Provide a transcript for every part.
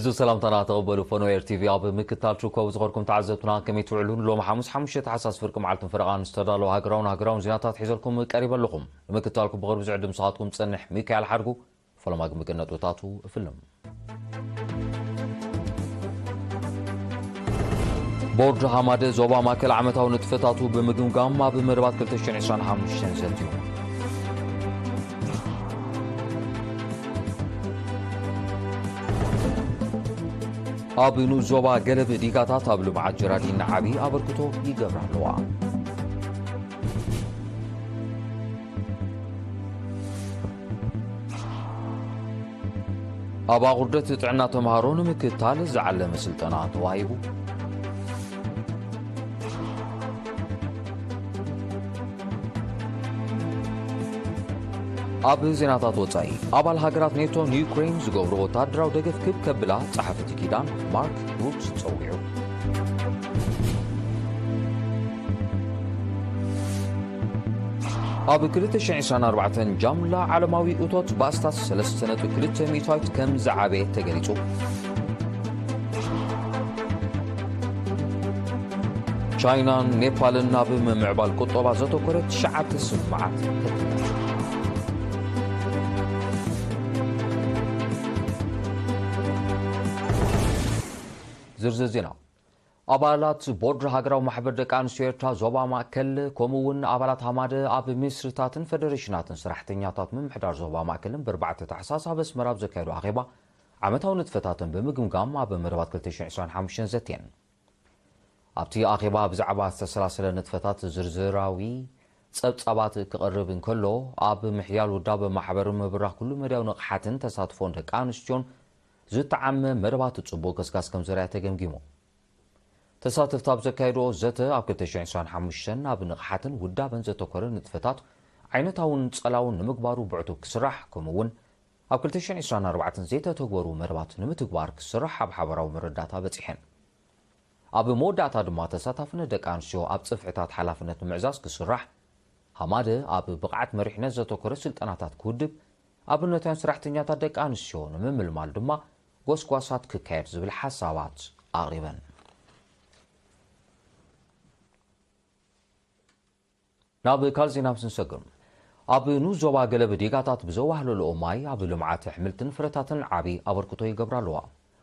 እዚ ሰላምታና ተቐበሉ። ፈኖ ኤር ቲቪ ኣብ ምክታል ትርከቡ ዝኸርኩም ተዓዘብትና ከመይ ትውዕሉ? ሎም ሓሙስ ሓሙሽተ ታሕሳስ ፍርቂ መዓልትን ፈረቓን ዝተዳለወ ሃገራውን ሃገራውን ዜናታት ሒዘልኩም ቀሪበ ኣለኹም። ንምክታልኩም ብቕርቢ ዝዕድም ሰዓትኩም ጸንሕ ሚካኤል ሓድጉ። ፈለማ ግን ብቅነጥብታቱ እፍልም። ቦርድ ሃማደ ዞባ ማእከል ዓመታዊ ንጥፈታቱ ብምግምጋም ኣብ መደባት ክልተ ሽሕን ዕስራን ሓሙሽተን ዘትዩ። ኣብ ንኡስ ዞባ ገለብ ዲጋታት ኣብ ልምዓት ጀራዲን ዓቢ ኣበርክቶ ይገብራ ኣለዋ። ኣብ ኣቑርደት ጥዕና ተምሃሮ ንምክትታል ዝዓለመ ስልጠና ተዋሂቡ። ኣብ ዜናታት ወጻኢ፣ ኣባል ሃገራት ኔቶ ንዩክሬን ዝገብሮ ወታደራዊ ደገፍ ክብ ከብላ ጸሓፊ እቲ ኪዳን ማርክ ሩት ጸዊዑ። ኣብ ክልተ ሽሕን ዕስራን ኣርባዕተን ጃምላ ዓለማዊ እቶት ብኣስታት ሰለስተ ነጥቢ ክልተ ሚእታዊት ከም ዝዓበየ ተገሊጹ። ቻይናን ኔፓልን ናብ ምምዕባል ቁጠባ ዘተኮረ ትሽዓተ ስምምዓት ተፈራረማ። ዝርዝር ዜና። ኣባላት ቦርድ ሃገራዊ ማሕበር ደቂ ኣንስትዮ ኤርትራ ዞባ ማእከል፣ ከምኡ እውን ኣባላት ሃማደ ኣብ ሚኒስትሪታትን ፌደሬሽናትን ሰራሕተኛታት ምምሕዳር ዞባ ማእከልን ብኣርባዕተ ታሕሳስ ኣብ ኣስመራ ኣብ ዘካየዶ ኣኼባ ዓመታዊ ንጥፈታትን ብምግምጋም ኣብ መደባት ክልተ ሽሕን ዕስራን ሓሙሽተን ዘትየን። ኣብቲ ኣኼባ ብዛዕባ ዝተሰላሰለ ንጥፈታት ዝርዝራዊ ጸብጻባት ክቐርብ እንከሎ፣ ኣብ ምሕያል ውዳበ ማሕበርን ምብራኽ ኩሉ መዳያዊ ንቕሓትን ተሳትፎን ደቂ ኣንስትዮን ዝተዓመ መደባት ጽቡቕ ገስጋስ ከም ዘርኣየ ተገምጊሙ። ተሳተፍቲ ኣብ ዘካየድኦ ዘተ፣ ኣብ ክልተ ሽሕን ዕስራን ሓሙሽተን ኣብ ንቕሓትን ውዳበን ዘተኮረ ንጥፈታት ዓይነታውን ጸላውን ንምግባሩ ብዕቱብ ክስራሕ፣ ከምኡ እውን ኣብ ክልተ ሽሕን ዕስራን ኣርባዕተን ዘይተተግበሩ መደባት ንምትግባር ክስራሕ ኣብ ሓባራዊ መረዳእታ በጺሐን። ኣብ መወዳእታ ድማ ተሳታፍነት ደቂ ኣንስትዮ ኣብ ጽፍሕታት ሓላፍነት ንምዕዛዝ ክስራሕ፣ ሃማደ ኣብ ብቕዓት መሪሕነት ዘተኮረ ስልጠናታት ክውድብ፣ ኣብነታውያን ሰራሕተኛታት ደቂ ኣንስትዮ ንምምልማል ድማ ጎስጓሳት ክካየድ ዝብል ሓሳባት ኣቕሪበን። ናብ ካልእ ዜና ምስ ንሰግር፣ ኣብ ንኡስ ዞባ ገለብ ዲጋታት ብዘዋህለልኦ ማይ ኣብ ልምዓት ኣሕምልትን ፍረታትን ዓቢ ኣበርክቶ ይገብራ ኣለዋ።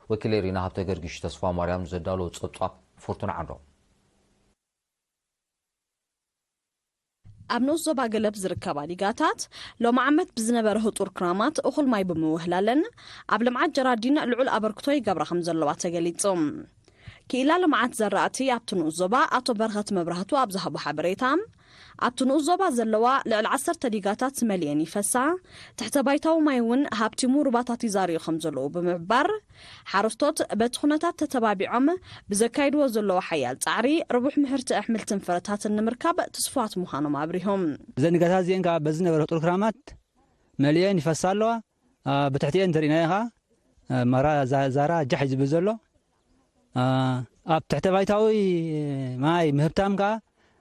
ወኪለይ ሪና ሃብተ ገርጊሽ ተስፋ ማርያም ዘዳለዎ ጸብጻብ ፍርቱን ዓንዶ። ኣብ ንኡስ ዞባ ገለብ ዝርከባ ዲጋታት ሎሚ ዓመት ብዝነበረ ህጹር ክራማት እኹል ማይ ብምውህላለን ኣብ ልምዓት ጀራዲን ልዑል ኣበርክቶ ይገብራ ከም ዘለዋ ተገሊጹ። ክኢላ ልምዓት ዘራእቲ ኣብቲ ንኡስ ዞባ ኣቶ በረኸት መብራህቱ ኣብ ዝሃቦ ሓበሬታ፣ ኣብቲ ንኡስ ዞባ ዘለዋ ልዕሊ ዓሰርተ ዲጋታት መሊኤን ይፈሳ፣ ትሕተ ባይታዊ ማይ እውን ሃብቲሙ ሩባታት ይዛርዩ ከም ዘለዉ ብምሕባር፣ ሓረስቶት በቲ ኩነታት ተተባቢዖም ብዘካይድዎ ዘለዉ ሓያል ጻዕሪ ርቡሕ ምህርቲ ኣሕምልትን ፍረታትን ንምርካብ ትስፉዋት ምዃኖም ኣብሪሆም። እዘን ዲጋታት እዚአን ከዓ በዚ ዝነበረ ህጡር ክራማት መሊኤን ይፈሳ ኣለዋ። አ፣ ብትሕቲኤን እንተሪእናዮ ኸዓ፣ አ፣ ማራ ዛ-፣ ዛራ ጃሕ እዩ ዝብል ዘሎ። አ፣ ኣብ ትሕተ ባይታዊ ማይ ምህብታም ከኣ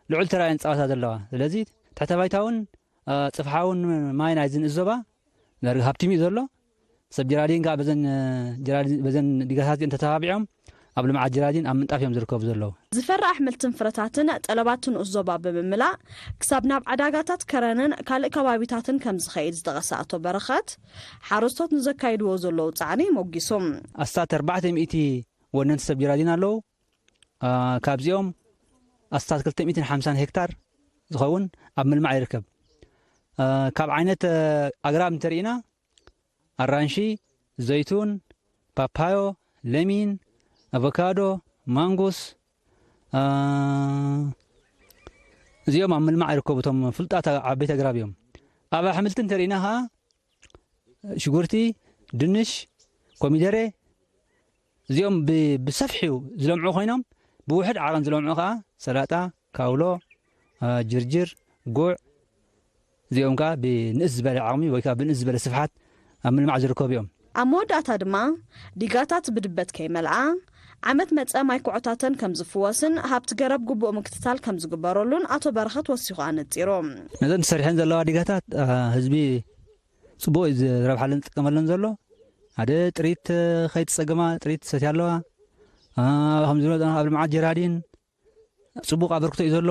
ልዑል ተራ እየን ዝጻወታ ዘለዋ። ስለዚ ትሕተ ባይታውን፣ አ፣ ጽፍሓውን ማይ ናይዚ ንኡስ ዞባ ዳርጋ ሃብቲሙ እዩ ዘሎ። ሰብ ጀራዲን ከኣ በዘን፣ አ፣ ጀራዲን፣ በዘን ዲጋታት እዚአን ተተባቢዖም ኣብ ልምዓት ጀራዲን ኣብ ምንጣፍ እዮም ዝርከቡ ዘለዉ። ዝፈሪ ኣሕምልትን ፍረታትን ጠለባት ንኡስ ዞባ ብምምላእ፣ ክሳብ ናብ ዕዳጋታት ከረንን ካልእ ከባቢታትን ከም ዝኸይድ ዝጠቐሰ ኣቶ በረኸት፣ ሓረስቶት ንዘካይድዎ ዘለዉ ጻዕሪ ሞጊሱ። ኣስታት ኣርባዕተ ሚእቲ ወነንቲ ሰብ ጀራዲን ኣለዉ። አ፣ ካብዚኦም ኣስታት ክልተ ሚእትን ሓምሳን ሄክታር ዝኸውን ኣብ ምልማዕ ይርከብ። አ፣ ካብ ዓይነት፣ አ፣ ኣግራብ እንተርኢና፣ ኣራንሺ፣ ዘይቱን፣ ፓፓዮ፣ ለሚን፣ ኣቮካዶ፣ ማንጎስ፣ አ፣ እዚኦም ኣብ ምልማዕ ይርከቡ። እቶም ፍሉጣት ዓበይቲ ኣግራብ እዮም። ኣብ ኣሕምልቲ እንተርኢና ኸዓ ሽጉርቲ፣ ድንሽ፣ ኮሚደረ፣ እዚኦም ብ-፣ ብሰፊሑ ዝለምዑ ኮይኖም፣ ብውሕድ ዓቐን ዝለምዑ ኸዓ ሰላጣ፣ ካውሎ፣ አ፣ ጅርጅር፣ ጉዕ፣ እዚኦም ከኣ ብንእስ ዝበለ ዓቕሚ ወይ ከኣ ብንእስ ዝበለ ስፍሓት ኣብ ምልማዕ ዝርከቡ እዮም። ኣብ መወዳእታ ድማ፣ ዲጋታት ብድበት ከይመልኣ፣ ዓመት መጸ ማይ ኩዖታተን ከም ዝፍወስን ሃብቲ ገረብ ግቡእ ምክትታል ከም ዝግበረሉን ኣቶ በረኸት ወሲኹ ኣነጺሩ። ነዘን ተሰሪሐን ዘለዋ ዲጋታት፣ አ፣ ህዝቢ ጽቡቕ እዩ ዝረብሓለን ዝጥቀመለን ዘሎ። ሓደ ጥሪት ከይትጸገማ ጥሪት ሰትያ ኣለዋ። ከምዚ ኣብ ልምዓት ጀራዲን ጽቡቕ ኣበርክቶ እዩ ዘሎ።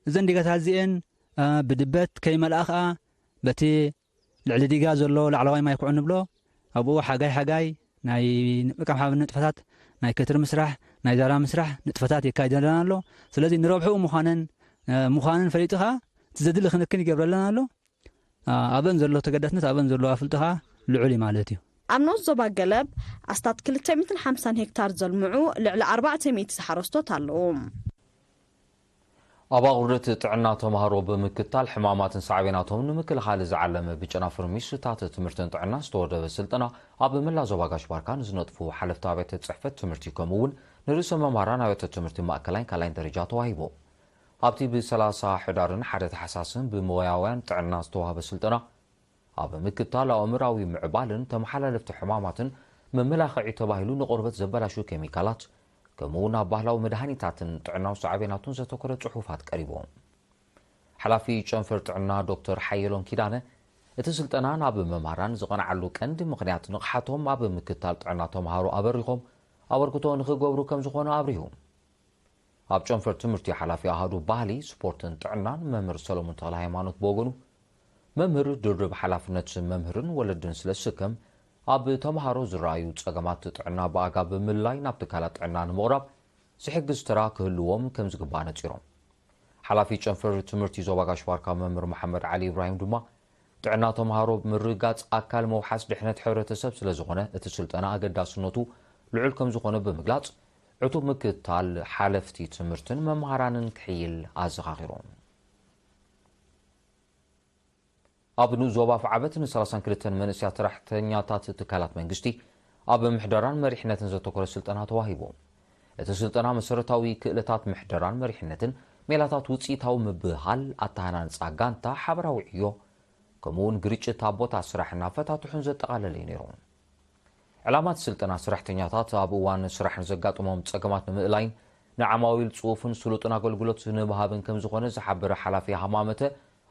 እዘን ዲጋታት እዚኤን ብድበት ከይመልኣ ከኣ በቲ ልዕሊ ዲጋ ዘሎ ላዕለዋይ ማይ ኩዑ ንብሎ ኣብኡ ሓጋይ ሓጋይ ናይ ቀምሓዊ ንጥፈታት ናይ ከትሪ ምስራሕ ናይ ዛራ ምስራሕ ንጥፈታት የካይደለን ኣሎ። ስለዚ ንረብሕኡ ምዃነን ምዃንን ፈሊጡ ከኣ እቲ ዘድሊ ክንክን ይገብረለን ኣሎ። ኣበን ዘሎ ተገዳስነት ኣበን ዘሎ ኣፍልጦ ከኣ ልዑል እዩ ማለት እዩ። ኣብ ንኡስ ዞባ ገለብ ኣስታት ክልተ ሚእትን ሓምሳን ሄክታር ዘልምዑ ልዕሊ ኣርባዕተ ሚእቲ ሓረስቶት ኣለዉ። ኣብ ኣቑርደት ጥዕና ተምሃሮ ብምክታል ሕማማትን ሳዕቤናቶም ንምክልኻል ዝዓለመ ብጨናፍር ሚኒስትርታት ትምህርትን ጥዕናን ዝተወደበ ስልጠና ኣብ መላእ ዞባ ጋሽ ባርካ ንዝነጥፉ ሓለፍቲ ኣብያተ ጽሕፈት ትምህርቲ ከምኡ እውን ንርእሰ መምሃራን ኣብያተ ትምህርቲ ማእከላይን ካልኣይን ደረጃ ተዋሂቡ። ኣብቲ ብሰላሳ ሕዳርን ሓደ ታሕሳስን ብሞያውያን ጥዕና ዝተዋህበ ስልጠና ኣብ ምክታል ኣእምራዊ ምዕባልን ተመሓላለፍቲ ሕማማትን መመላኽዒ ተባሂሉ ንቆርበት ዘበላሹ ኬሚካላት ከምኡ እውን ኣብ ባህላዊ መድሃኒታትን ጥዕናዊ ሳዕቤናቱን ዘተኮረ ጽሑፋት ቀሪቡ። ሓላፊ ጨንፈር ጥዕና ዶክተር ሓየሎም ኪዳነ እቲ ስልጠና ናብ መምሃራን ዝቐንዓሉ ቀንዲ ምኽንያት ንቕሓቶም ኣብ ምክታል ጥዕና ተምሃሮ ኣበሪኾም ኣበርክቶ ንኽገብሩ ከም ዝኾነ ኣብሪሁ። ኣብ ጨንፈር ትምህርቲ ሓላፊ ኣሃዱ ባህሊ፣ ስፖርትን ጥዕናን መምህር ሰሎሙን ተኽለሃይማኖት ብወገኑ፣ መምህር ድርብ ሓላፍነት መምህርን ወለድን ስለ ዝስከም፣ ኣብ ተምሃሮ ዝረኣዩ ጸገማት ጥዕና ብኣጋብ ብምልላይ ናብ ትካላት ጥዕና ንምቕራብ ዝሕግዝ ተራ ክህልዎም ከም ዝግባእ ኣነጺሮም። ሓላፊ ጨንፈር ትምህርቲ ዞባ ጋሽ ባርካ መምህር መሓመድ ዓሊ ኢብራሂም ድማ፣ ጥዕና ተምሃሮ ምርግጋጽ ኣካል ምውሓስ ድሕነት ሕብረተሰብ ስለ ዝኾነ እቲ ስልጠና ኣገዳስነቱ ልዑል ከም ዝኾነ ብምግላጽ፣ ዕቱብ ምክትታል ሓለፍቲ ትምህርትን መምሃራንን ክሕይል ኣዘኻኺሮም። ኣብ ንኡስ ዞባ ኣፍዓበት ን ሰላሳን ክልተን መንእሰያት ሰራሕተኛታት ትካላት መንግስቲ ኣብ ምሕደራን መሪሕነትን ዘተኮረ ስልጠና ተዋሂቡ። እቲ ስልጠና መሰረታዊ ክእለታት ምሕደራን መሪሕነትን፣ ሜላታት ውፅኢታዊ ምብህሃል፣ ኣተሃናንፃ ጋንታ፣ ሓበራዊ ዕዮ፣ ከምኡ እውን ግርጭት ኣብ ቦታ ስራሕን ኣፈታትሑን ዘጠቓለለ እዩ ነይሩ። ዕላማ እቲ ስልጠና ሰራሕተኛታት ኣብ እዋን ስራሕ ንዘጋጥሞም ፀገማት ንምእላይን ንዓማዊል ፅፉፍን ስሉጥን ኣገልግሎት ንምሃብን ከም ዝኾነ ዝሓበረ ሓላፊ ሃማመተ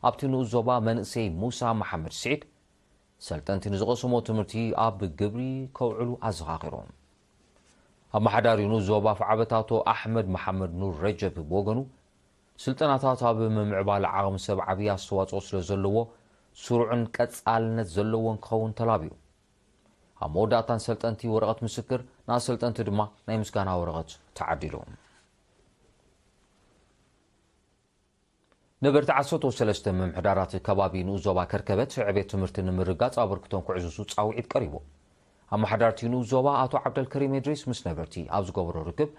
ኣብቲ ንኡስ ዞባ መንእሰይ ሙሳ መሓመድ ስዒድ፣ ሰልጠንቲ ንዝቐሰሞ ትምህርቲ ኣብ ግብሪ ከውዕሉ ኣዘኻኺሮም። ኣመሓዳሪ ንኡስ ዞባ ኣፍዓበት ኣቶ ኣሕመድ መሓመድ ኑር ረጀብ ብወገኑ፣ ስልጠናታት ኣብ ምምዕባል ዓቕሚ ሰብ ዓብዪ ኣስተዋፅኦ ስለ ዘለዎ ስሩዕን ቀፃልነት ዘለዎን ክኸውን ተላብዩ። ኣብ መወዳእታን ሰልጠንቲ ወረቐት ምስክር፣ ንኣሰልጠንቲ ድማ ናይ ምስጋና ወረቐት ተዓዲሉ። ነበርቲ ዓሰርተ ሰለስተ ምምሕዳራት ከባቢ ንኡስ ዞባ ከርከበት ዕቤት ትምህርቲ ንምርጋፅ ኣበርክቶም ክዕዝዙ ፃውዒት ቀሪቡ። ኣመሓዳርቲ ንኡስ ዞባ ኣቶ ዓብደልከሪም እድሪስ ምስ ነበርቲ ኣብ ዝገበሮ ርክብ፣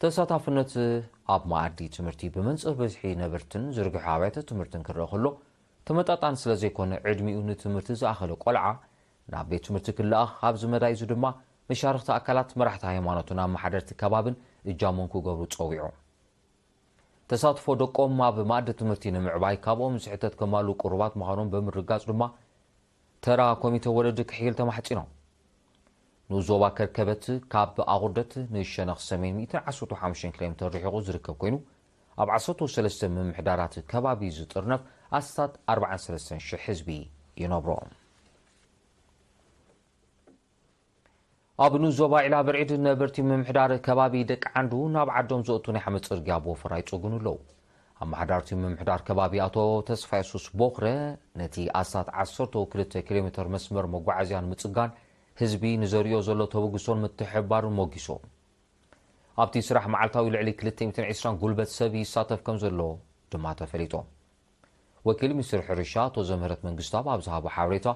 ተሳታፍነት ኣብ መኣዲ ትምህርቲ ብመንፅር ብዝሒ ነበርትን ዝርግሐ ኣብያተ ትምህርትን ክረአ ከሎ፣ ተመጣጣኒ ስለ ዘይኮነ ዕድሚኡ ንትምህርቲ ዝኣኸለ ቆልዓ ናብ ቤት ትምህርቲ ክለኣኽ፣ ኣብዚ መዳይ እዚ ድማ መሻርኽቲ ኣካላት፣ መራሕቲ ሃይማኖትን ኣመሓደርቲ ከባብን እጃሞም ክገብሩ ፀዊዑ። ተሳትፎ ደቆም ኣብ መኣዲ ትምህርቲ ንምዕባይ ካብኦም ዝሕተት ከማልኡ ቅሩባት ምዃኖም ብምርጋፅ ድማ ተራ ኮሚተ ወለዲ ክሕይል ተማሕፂኖም። ንኡስ ዞባ ከርከበት ካብ ኣቑርደት ንሸነኽ ሰሜን ሚእትን ዓሰርተ ሓሙሽተን ኪሎ ሜትር ርሒቑ ዝርከብ ኮይኑ ኣብ ዓሰርተ ሰለስተ ምምሕዳራት ከባቢ ዝጥርነፍ ኣስታት ኣርባዓን ሰለስተን ሽሕ ህዝቢ ይነብሮ። ኣብ ንኡስ ዞባ ዒላ ብርዒድ ነበርቲ ምምሕዳር ከባቢ ደቂ ዓንዱ ናብ ዓዶም ዘእቱ ናይ ሓመድ ጽርግያ ብወፈራ ይጽግኑ ኣለዉ። ኣመሓዳርቲ ምምሕዳር ከባቢ ኣቶ ተስፋየሱስ ቦኽረ ነቲ ኣስታት ዓሰርተ ክልተ ኪሎ ሜትር መስመር መጓዓዝያ ንምጽጋን ህዝቢ ንዘርእዮ ዘሎ ተበግሶን ምትሕብባርን ሞጊሱ። ኣብቲ ስራሕ መዓልታዊ ልዕሊ ክልተ ሚእትን ዕስራን ጉልበት ሰብ ይሳተፍ ከም ዘሎ ድማ ተፈሊጡ። ወኪል ሚኒስትሪ ሕርሻ ኣቶ ዘምህረት መንግስታብ ኣብ ዝሃቦ ሓበሬታ፣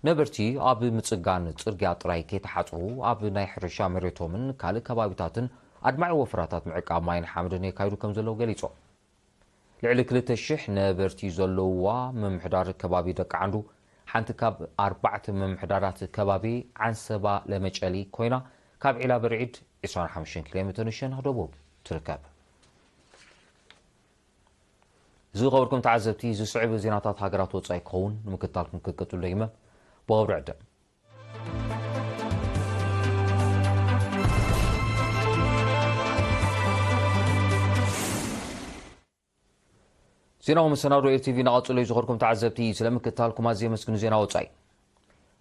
ነበርቲ ኣብ ምጽጋን ጽርግያ ጥራይ ከይተሓጽሩ ኣብ ናይ ሕርሻ መሬቶምን ካልእ ከባቢታትን ኣድማዒ ወፍራታት ምዕቃብ ማይን ሓመድን የካይዱ ከም ዘለዉ ገሊጾም። ልዕሊ ክልተ ሽሕ ነበርቲ ዘለውዋ ምምሕዳር ከባቢ ደቂ ዓንዱ ሓንቲ ካብ ኣርባዕተ ምምሕዳራት ከባቢ ዓንሰባ ለመጨሊ ኮይና ካብ ዒላ ብርዒድ ዕስራን ሓሙሽተን ኪሎ ሜትር ንሸነኽ ደቡብ ትርከብ። ዝኸበርኩም ተዓዘብቲ፣ ዝስዕብ ዜናታት ሃገራት ወጻኢ ክኸውን ንምክትታልኩም ክቅጽሉ ደጊመ ብኽብሪ ዕድም። ዜናዊ መሰናዶ ኤርቲቪ እናቐጸሉ እዩ። ዝኸበርኩም ተዓዘብቲ፣ ስለ ምክትታልኩም ኣዝየ የመስግን። ዜና ወጻኢ።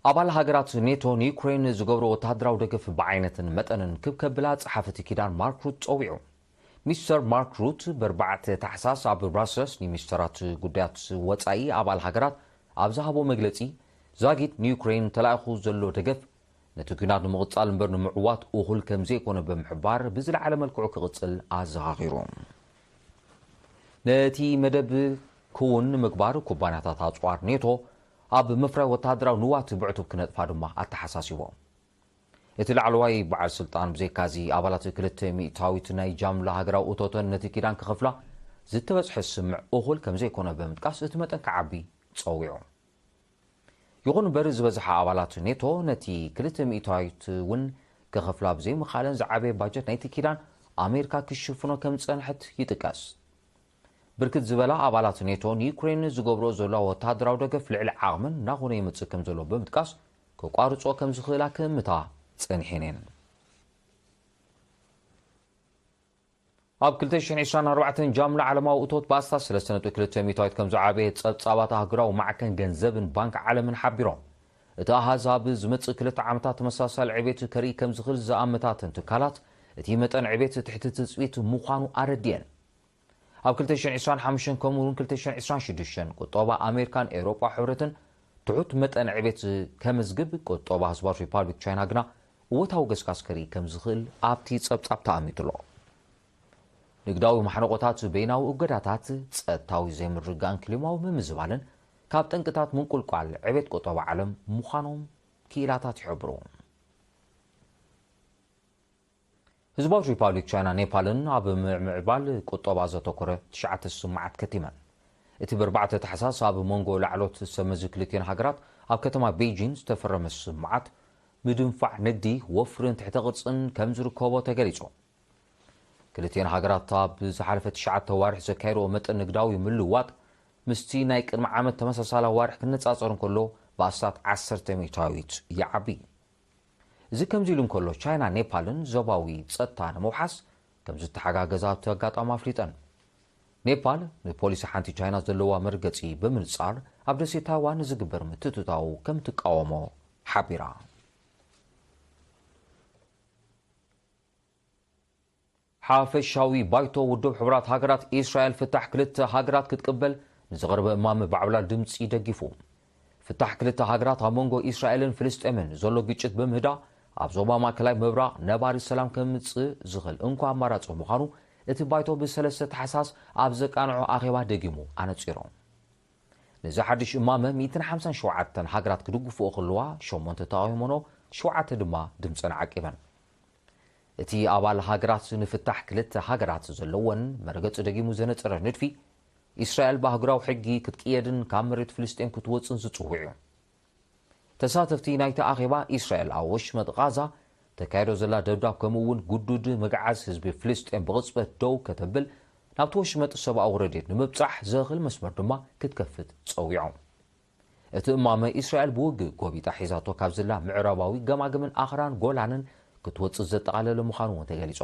ኣባል ሃገራት ኔቶ ንዩክሬን ዝገብሮ ወተሃደራዊ ደገፍ ብዓይነትን መጠንን ክብ ከብላ ጸሓፊ እቲ ኪዳን ማርክ ሩት ጸዊዑ። ሚስተር ማርክ ሩት ብኣርባዕተ ታሕሳስ ኣብ ብራሰልስ ንሚኒስተራት ጉዳያት ወጻኢ ኣባል ሃገራት ኣብ ዝሃቦ መግለጺ፣ ዛጊት ንዩክሬን ተላኢኹ ዘሎ ደገፍ ነቲ ኲናት ንምቕጻል እምበር ንምዕዋት እኹል ከም ዘይኮነ ብምሕባር፣ ብዝለዓለ መልክዑ ክቕጽል ኣዘኻኺሩ። ነቲ መደብ ክውን ንምግባር፣ ኩባንያታት ኣጽዋር ኔቶ ኣብ ምፍራይ ወተሃደራዊ ንዋት ብዕቱብ ክነጥፋ ድማ ኣተሓሳሲቦ። እቲ ላዕለዋይ በዓል ስልጣን፣ ብዘይካዚ፣ ኣባላት ክልተ ሚእታዊት ናይ ጃምላ ሃገራዊ እቶተን ነቲ ኪዳን ክኸፍላ ዝተበጽሐ ስምምዕ እኹል ከም ዘይኮነ ብምጥቃስ፣ እቲ መጠን ክዓቢ ጸዊዑ። ይኹን እምበር፣ ዝበዝሓ ኣባላት ኔቶ ነቲ ክልተ ሚእታዊት እውን ክኸፍላ ብዘይምኽኣለን፣ ዝዓበየ ባጀት ናይቲ ኪዳን ኣሜሪካ ክሽፍኖ ከም ዝጸንሐት ይጥቀስ። ብርክት ዝበላ ኣባላት ኔቶ ንዩክሬን ዝገብርኦ ዘለዋ ወተሃደራዊ ደገፍ ልዕሊ ዓቕመን እናኾነ ይመጽእ ከም ዘሎ ብምጥቃስ፣ ከቋርጾ ከም ዝኽእላ ክእምታ ጸኒሐን እየን። ኣብ ክልተ ሽሕን ዕስራን ኣርባዕተን ጃምላ ዓለማዊ እቶት ብኣስታት ሰለስተ ነጥቢ ክልተ ሚእታዊት ከም ዝዓበየ ጸብጻባት ኣህጉራዊ ማዕከን ገንዘብን ባንክ ዓለምን ሓቢሮም። እቲ ኣሃዝ ኣብ ዝመጽእ ክልተ ዓመታት ተመሳሳሊ ዕቤት ከርኢ ከም ዝኽእል ዝኣመታተን ትካላት፣ እቲ መጠን ዕቤት ትሕቲ ትጽቢት ምዃኑ ኣረዲኤን። ኣብ ክልተ ሽሕን ዕስራን ሓሙሽተን ከምኡ እውን ክልተ ሽሕን ዕስራን ሽዱሽተን ቁጠባ ኣሜሪካን ኤውሮጳ ሕብረትን ትሑት መጠን ዕቤት ከመዝግብ፣ ቁጠባ ህዝባዊ ሪፓብሊክ ቻይና ግና እወታዊ ገስጋስ ከርኢ ከም ዝኽእል ኣብቲ ጸብጻብ ተኣሚቱ ኣሎ። ንግዳዊ ማሕነቆታት፣ በይናዊ እገዳታት፣ ጸጥታዊ ዘይምርግጋእን ክሊማዊ ምምዝባልን ካብ ጠንቅታት ምንቁልቋል ዕቤት ቁጠባ ዓለም ምዃኖም ክኢላታት ይሕብሩ። ህዝባዊት ሪፓብሊክ ቻይና ኔፓልን ኣብ ምምዕባል ቁጠባ ዘተኮረ ትሽዓተ ስምምዓት ከቲመን። እቲ ብኣርባዕተ ታሕሳስ ኣብ መንጎ ላዕሎት ሰመዚ ክልቲኤን ሃገራት ኣብ ከተማ ቤጂን ዝተፈረመ ስምምዓት፣ ምድንፋዕ ንግዲ፣ ወፍርን ትሕተ ቅርጽን ከም ዝርከቦ ተገሊጹ። ክልቲኤን ሃገራት ኣብ ዝሓለፈ ትሽዓተ ኣዋርሕ ዘካየድኦ መጠን ንግዳዊ ምልውዋጥ ምስቲ ናይ ቅድሚ ዓመት ተመሳሳሊ ኣዋርሕ ክነጻጸር እንከሎ ብኣስታት ዓሰርተ ሚእታዊት ይዓቢ። እዚ ከምዚ ኢሉ እንከሎ፣ ቻይና ኔፓልን ዞባዊ ጸጥታ ንምውሓስ ከም ዝተሓጋገዛ ኣብቲ ኣጋጣሚ ኣፍሊጠን። ኔፓል ንፖሊሲ ሓንቲ ቻይና ዘለዋ መርገጺ ብምንጻር፣ ኣብ ደሴት ታይዋን ዝግበር ምትእትታው ከም ትቃወሞ ሓቢራ። ሓፈሻዊ ባይቶ ውድብ ሕቡራት ሃገራት፣ ኢስራኤል ፍታሕ ክልተ ሃገራት ክትቅበል ንዝቐረበ እማመ ብዓብላል ድምጺ ደጊፉ። ፍታሕ ክልተ ሃገራት ኣብ መንጎ ኢስራኤልን ፍልስጤምን ዘሎ ግጭት ብምህዳእ፣ ኣብ ዞባ ማእከላይ ምብራቕ ነባሪ ሰላም ከምጽእ ዝኽእል እንኮ ኣማራጺ ምዃኑ እቲ ባይቶ ብሰለስተ ታሕሳስ ኣብ ዘቃንዖ ኣኼባ ደጊሙ ኣነጺሩ። ነዚ ሓድሽ እማመ ሚእትን ሓምሳን ሸውዓተን ሃገራት ክድግፍኦ ከለዋ፣ ሸሞንተ ተቓዊሞኖ፣ ሸውዓተ ድማ ድምጸን ዓቂበን። እቲ ኣባል ሃገራት ንፍታሕ ክልተ ሃገራት ዘለወን መርገጺ ደጊሙ ዘነጸረ ንድፊ፣ ኢስራኤል ብኣህጉራዊ ሕጊ ክትቅየድን ካብ መሬት ፍልስጤም ክትወጽእን ዝጽውዕ እዩ። ተሳተፍቲ ናይቲ ኣኼባ፣ ኢስራኤል ኣብ ወሽመጥ ቓዛ ተካይዶ ዘላ ደብዳብ፣ ከምኡ እውን ግዱድ ምግዓዝ ህዝቢ ፍልስጤም ብቕጽበት ደው ከተብል፣ ናብቲ ወሽመጥ ሰብኣዊ ረድኤት ንምብጻሕ ዘኽእል መስመር ድማ ክትከፍት ጸዊዖም። እቲ እማመ፣ ኢስራኤል ብውግእ ጎቢጣ ሒዛቶ ካብ ዘላ ምዕራባዊ ገማግምን ኣኽራን ጎላንን ክትወጽእ ዘጠቓለለ ምዃኑ እውን ተገሊጹ።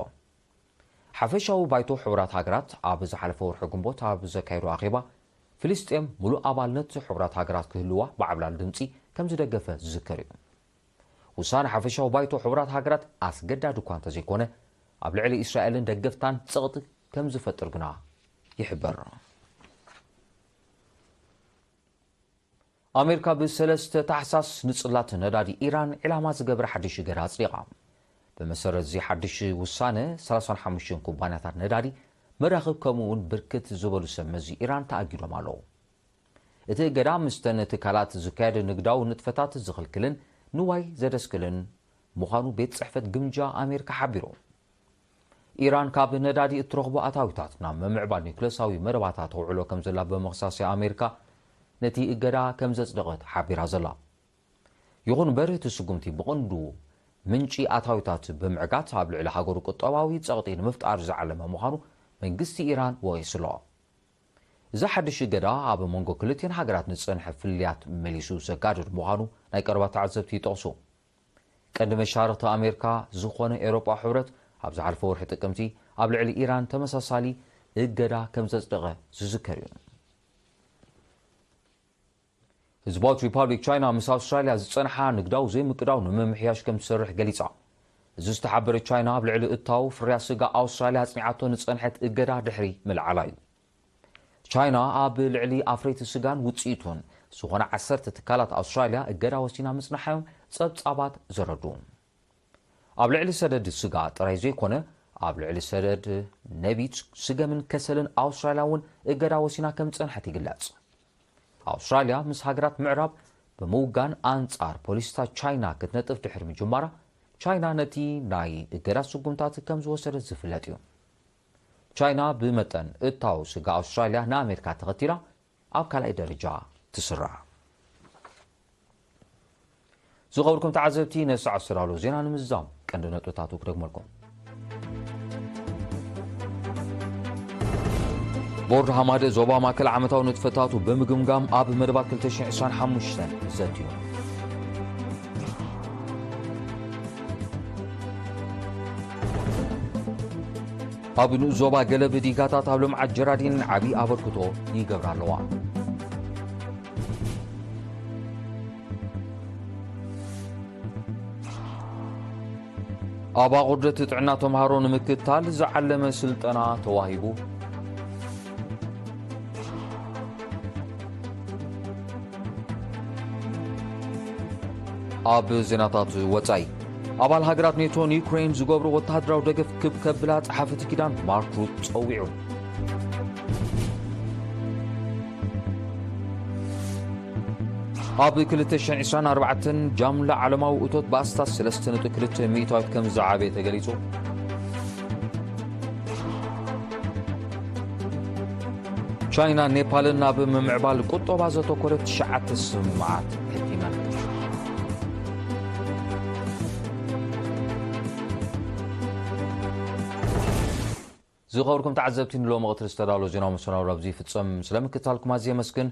ሓፈሻዊ ባይቶ ሕቡራት ሃገራት ኣብ ዝሓለፈ ወርሒ ግንቦት ኣብ ዘካየዶ ኣኼባ፣ ፍልስጤም ምሉእ ኣባልነት ሕቡራት ሃገራት ክህልዋ ብዓብላል ድምጺ ከም ዝደገፈ ዝዝከር እዩ። ውሳነ ሓፈሻዊ ባይቶ ሕቡራት ሃገራት ኣስገዳዲ እኳ እንተዘይኮነ፣ ኣብ ልዕሊ እስራኤልን ደገፍታን ጸቕጢ ከም ዝፈጥር ግና ይሕበር። ኣሜሪካ ብሰለስተ ታሕሳስ ንጽላት ነዳዲ ኢራን ዒላማ ዝገበረ ሓድሽ እገዳ ኣጽዲቓ። ብመሰረት እዚ ሓድሽ ውሳነ፣ ሰላሳን ሓሙሽተን ኩባንያታት ነዳዲ፣ መራኽብ፣ ከምኡ እውን ብርክት ዝበሉ ሰብ መዚ ኢራን ተኣጊዶም ኣለዉ። እቲ እገዳ፣ ምስተን ትካላት ዝካየድ ንግዳዊ ንጥፈታት ዝኽልክልን ንዋይ ዘደስክልን ምዃኑ ቤት ጽሕፈት ግምጃ ኣሜሪካ ሓቢሩ። ኢራን ካብ ነዳዲ እትረኽቦ ኣታዊታት ናብ ምምዕባል ኒውክለሳዊ መደባታ ተውዕሎ ከም ዘላ ብምኽሳስ፣ ኣሜሪካ ነቲ እገዳ ከም ዘጽደቐት ሓቢራ ዘላ። ይኹን እምበር፣ እቲ ስጉምቲ ብቐንዱ ምንጪ ኣታዊታት ብምዕጋት፣ ኣብ ልዕሊ ሃገሩ ቁጠባዊ ጸቕጢ ንምፍጣር ዝዓለመ ምዃኑ መንግስቲ ኢራን ወቒሱ ኣሎ። እዚ ሓድሽ እገዳ፣ ኣብ መንጎ ክልቲኤን ሃገራት ንዝጸንሐ ፍልልያት መሊሱ ዘጋድድ ምዃኑ ናይ ቀረባ ተዓዘብቲ ይጠቕሱ። ቀንዲ መሻርኽቲ ኣሜሪካ ዝኾነ ኤውሮጳ ሕብረት፣ ኣብ ዝሓለፈ ወርሒ ጥቅምቲ ኣብ ልዕሊ ኢራን ተመሳሳሊ እገዳ ከም ዘጽደቐ ዝዝከር እዩ። ህዝባዊት ሪፓብሊክ ቻይና ምስ ኣውስትራልያ ዝጸንሓ ንግዳዊ ዘይምቅዳው ንምምሕያሽ ከም ትሰርሕ ገሊጻ። እዚ ዝተሓበረ ቻይና ኣብ ልዕሊ እታው ፍርያት ስጋ ኣውስትራልያ ኣጽኒዓቶ ንጸንሐት እገዳ ድሕሪ ምልዓላ እዩ። ቻይና ኣብ ልዕሊ ኣፍረይቲ ስጋን ውጽኢቱን ዝኾነ ዓሰርተ ትካላት ኣውስትራልያ እገዳ ወሲና ምጽናሓዮም ጸብጻባት ዘረዱ። ኣብ ልዕሊ ሰደድ ስጋ ጥራይ ዘይኮነ፣ ኣብ ልዕሊ ሰደድ ነቢት፣ ስገምን ከሰልን ኣውስትራልያ እውን እገዳ ወሲና ከም ዝጸንሐት ይግለጽ። ኣውስትራልያ ምስ ሃገራት ምዕራብ ብምውጋን ኣንጻር ፖሊሲታት ቻይና ክትነጥፍ ድሕሪ ምጅማራ፣ ቻይና ነቲ ናይ እገዳ ስጉምታት ከም ዝወሰደት ዝፍለጥ እዩ። ቻይና ብመጠን እታው ስጋ ኣውስትራልያ ንኣሜሪካ ተኸቲላ ኣብ ካልኣይ ደረጃ ትስራዕ። ዝኸበርኩም ተዓዘብቲ፣ ነዚ ሰዓት ዝተዳለዉ ዜና ንምዝዛም ቀንዲ ነጥብታቱ ክደግመልኩም። ቦርድ ሃማደ ዞባ ማእከል ዓመታዊ ንጥፈታቱ ብምግምጋም ኣብ መደባት ክልተ ሽሕን ዕስራን ሓሙሽተን ዘትዩ። ኣብ ንኡስ ዞባ ገለ ብዲጋታት ኣብ ልምዓት ጀራዲን ዓብዪ ኣበርክቶ ይገብራ ኣለዋ። ኣብ ኣቑርደት ጥዕና ተምሃሮ ንምክትታል ዝዓለመ ስልጠና ተዋሂቡ። ኣብ ዜናታት ወጻኢ፣ ኣባል ሃገራት ኔቶ ንዩክሬን ዝገብሮ ወተሃደራዊ ደገፍ ክብ ከብላ ጸሓፊ እቲ ኪዳን ማርክ ሩት ጸዊዑ። ኣብ ክልተ ሽሕን ዕስራን ኣርባዕተን ጃምላ ዓለማዊ እቶት ብኣስታት ሰለስተ ነጥቢ ክልተ ሚእታዊት ከም ዝዓበየ ተገሊጹ። ቻይና ኔፓልን ናብ ምምዕባል ቁጠባ ዘተኮረ ትሽዓተ ስምምዓት ሕቲመን። ዝኸበርኩም ተዓዘብቲ፣ ንሎሚ ቀትሪ ዝተዳለወ ዜናዊ መሰናዶ ኣብዚ ይፍጸም። ስለምክትታልኩም ኣዝየ የመስግን።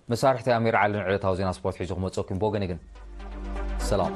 መሳርሕቲ ኣሚር ዓሊ ንዕለታዊ ዜና ስፖርት ሒዙ ክመጸኩም ብወገነይ ግን ሰላም።